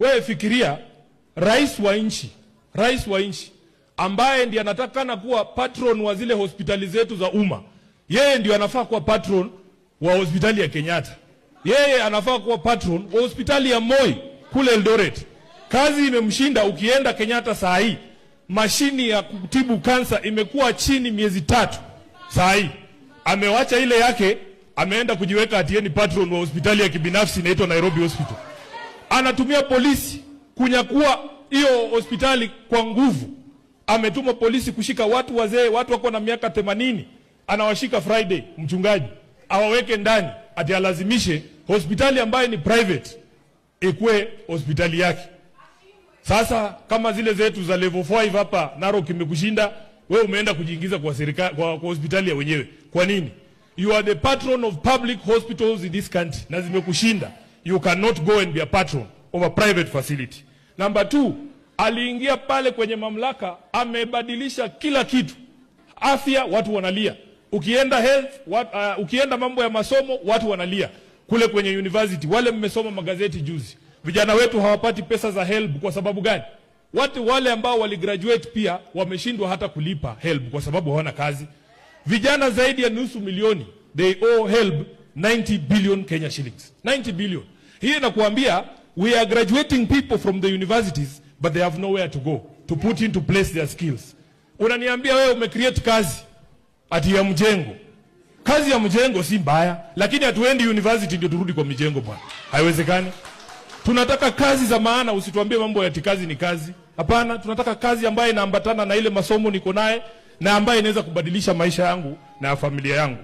Wewe fikiria rais wa nchi, rais wa nchi ambaye ndiye anatakana kuwa patron wa zile hospitali zetu za umma, yeye ndio anafaa kuwa patron wa hospitali ya Kenyatta, yeye anafaa kuwa patron wa hospitali ya Moi kule Eldoret. Kazi imemshinda. Ukienda Kenyatta saa hii, mashini ya kutibu kansa imekuwa chini miezi 3 saa hii. Amewacha ile yake, ameenda kujiweka ati ni patron wa hospitali ya kibinafsi inaitwa Nairobi Hospital. Anatumia polisi kunyakua hiyo hospitali kwa nguvu. Ametuma polisi kushika watu wazee, watu wako na miaka 80, anawashika Friday, mchungaji, awaweke ndani, ati alazimishe hospitali ambayo ni private ikuwe hospitali yake. Sasa kama zile zetu za level 5 hapa Narok imekushinda, we umeenda kujiingiza kwa serikali, kwa hospitali ya wenyewe. Kwa nini? You are the patron of public hospitals in this country na zimekushinda. You cannot go and be a patron of a private facility. Number two, aliingia pale kwenye mamlaka, amebadilisha kila kitu. Afya watu wanalia. Ukienda health, ukienda mambo ya masomo watu wanalia. Kule kwenye university wale mmesoma magazeti juzi, vijana wetu hawapati pesa za HELB kwa sababu gani? Watu wale ambao waligraduate pia wameshindwa hata kulipa HELB kwa sababu hawana kazi. Vijana zaidi ya nusu milioni, they owe HELB 90 billion Kenya shillings. 90 billion. Hii inakuambia we are graduating people from the universities, but they have nowhere to go to put into place their skills. Unaniambia wewe umecreate kazi ati ya mjengo. Kazi ya mjengo si mbaya, lakini hatuendi university ndio turudi kwa mijengo, bwana. Haiwezekani. Tunataka kazi za maana, usituambie mambo ya ati kazi ni kazi. Hapana, tunataka kazi ambayo inaambatana na ile masomo niko naye na ambayo inaweza kubadilisha maisha yangu na ya familia yangu.